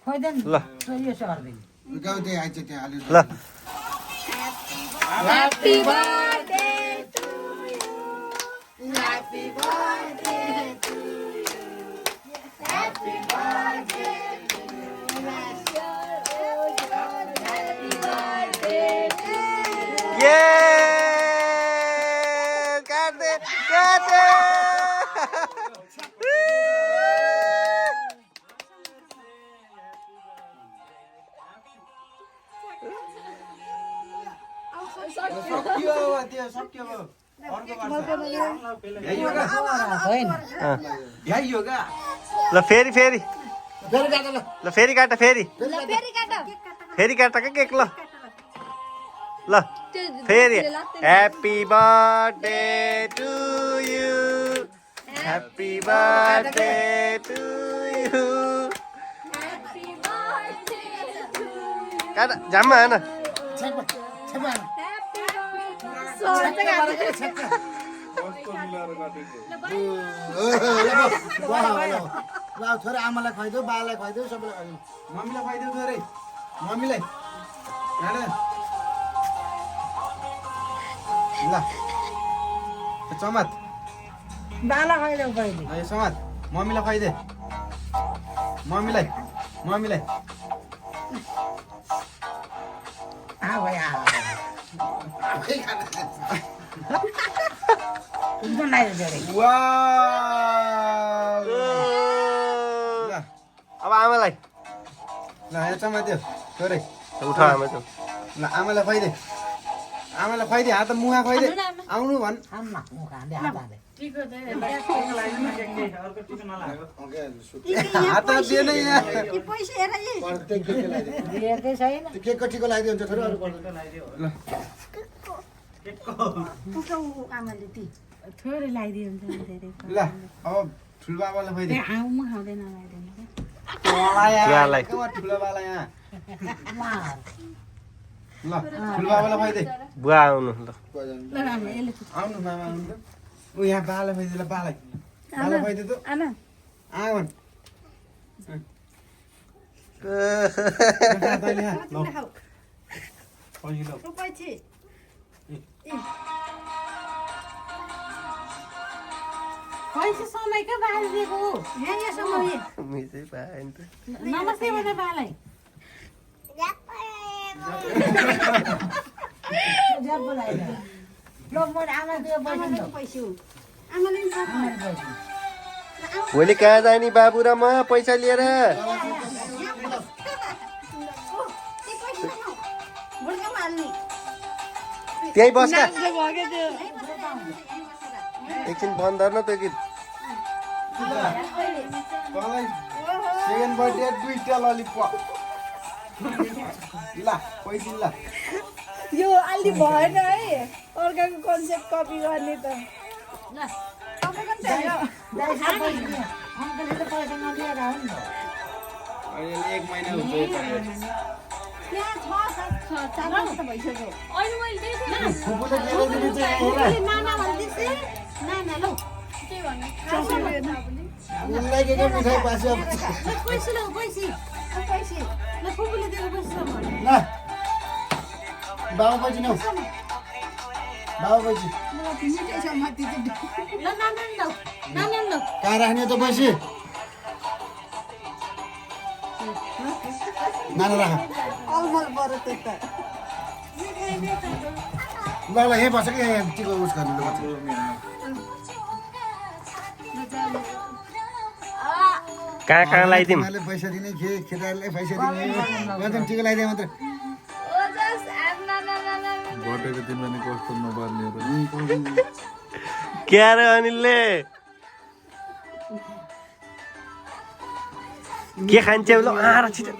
ल ल Happy birthday to you. Happy birthday to you. Happy birthday to you. Happy birthday to you. ये काट they ल फेरि फेरि ल फेरि काट फेरि फेरि काट के केक ल ल फेरि happy birthday to you happy birthday to you काट झ्याममा हेर्न छोरा आमालाई खुवाइदेऊ बालाई खुवाइदेऊ सबैलाई मम्मीलाई खुवाइदेऊ छोरै मम्मीलाई ल समात बाला खाइदेऊ पहिले समात मम्मीलाई खुवाइदे मम्मीलाई मम्मीलाई अब आमालाई ल यहाँ समात्यो छोरै उठा आमा चाहिँ ल आमालाई खुवाइदे आमालाई खुवाइदे हात मुहा खुवाइदे आउनु भन् हात दिएन यहाँ केकको टिको लगाइदियो हुन्छ छोरी अरू पर्दैन थोरै लगाइदियो हुन्छ ल अब ठुलबाबालाई खुवाइदे खाउँदैन बुवालाई ठुलो बाला यहाँ ल ठुलबाबालाई खुवाइदे बुवा आउनु ल आउनु मामा आउनु त ऊ यहाँ बालाई खुवाइदे ल बालाई बालाई खुवाइदे त आउन पैसा समयकै बाल दिएको यहाँ समय मिसै पाएँ नि त नमस्ते भने बालाई भोलि कहाँ जाने बाबु र म पैसा लिएर त्यही बस्का एकछिन बन्द गर्न त कि सेकेन्ड बर्थडे दुईटा ललिपप ल पैसा ल यो अलि भएन है अर्काको कन्सेप्ट कपी गर्ने त एक महिना हुन्छ मिठाई पास बाबा पैसा नौ बाबा पैसा कहाँ राख्ने त पैसा नाना राख ल ल यहीँ बस्छ कि टिको उस गर्नु कहाँ कहाँ लगाइदिउँ पैसा दिने केटाहरूले पैसा दिने मात्र टिको लगाइदिए मात्र बर्थडेको दिनमा नि कस्तो नपार्ने क्या रे अनिलले के खान्छ ल आएर छिटो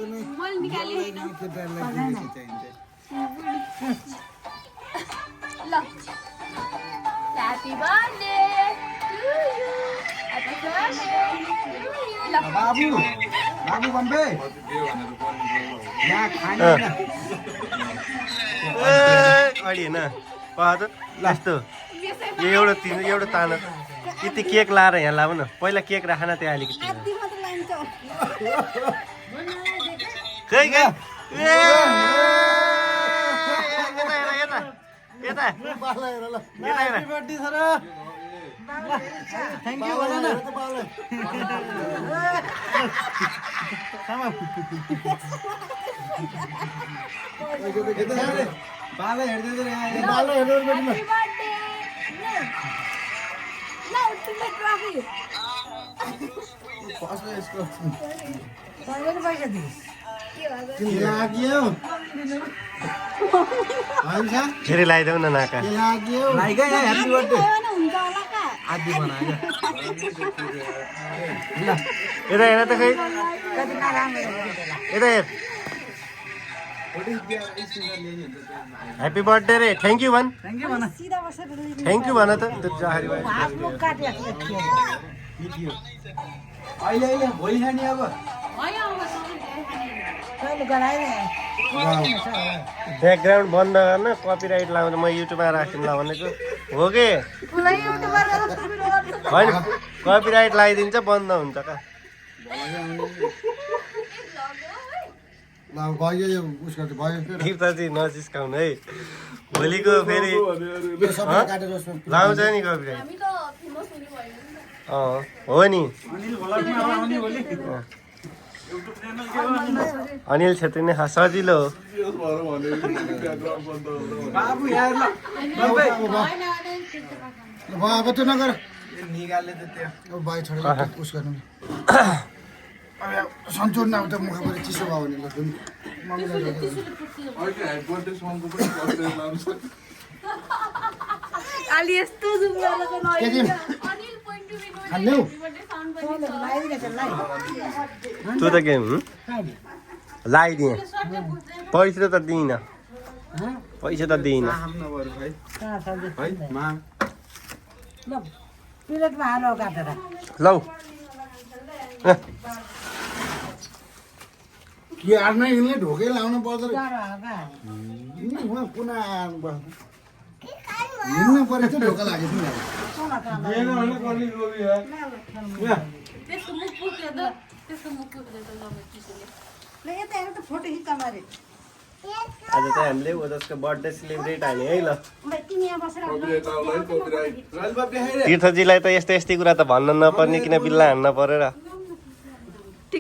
बाबु बाबु बम्बे यहाँ खाने अडि होइन लास्तो यो एउटा ताना यति केक लाएर यहाँ लाऊ न पहिला केक राख न त्यहाँ अलिकति खै खै यता happy birthday sir thank you भन न बाला हेर्दै बाला हेर्दै Happy birthday. ल उठ्ने ट्रफी लाग्यो फेरि लगाइदेऊ न नाका लाग्यो लाइगा यहाँ ह्यापी बर्थडे हुन्छ होला का आदि बनायो यता हेर त खै यता हेर ह्याप्पी बर्थडे रे थ्याङ्क यू भन थ्याङ्क यू भन सिधा बसेर थ्याङ्क यू भन त त्यो जहारी भाइ अहिले अहिले भोलि खाने अब ब्याकग्राउन्ड बन्द गर्न कपिराइट लाउँछ म युट्युबमा राख्छु ल भनेको हो कि होइन कपिराइट लगाइदिन्छ बन्द हुन्छ का तीर्थजी नजिस्काउनु है भोलिको फेरि लाउँछ नि कपिराइट हो नि अनिल छेत्री नै सजिलो हो बाबु यार ल अब त्यो नगर निकाल्ने त त्यो अब बाई छोडेर उस गर्नु अब सन्चोर न अब त मुखबाट चिसो भयो भने ल अलि यस्तो जुम खान्यौ तँ त गेम लगाइदिएँ पैसा त दिइनँ पैसा त दिइनँ प्लेटमा हालो काटेर लौ के हार्न यिनले ढोकै लाउनु पर्दो कुना हिँड्नु पऱ्यो चाहिँ ढोका लागेको थियो फोटो खिच्दा मारे आज चाहिँ हामीले ओजसको बर्थडे सेलिब्रेट हाल्ने है ल तीर्थजीलाई त यस्तै यस्तै कुरा त भन्न नपर्ने किन बिल्ला हान्न परेर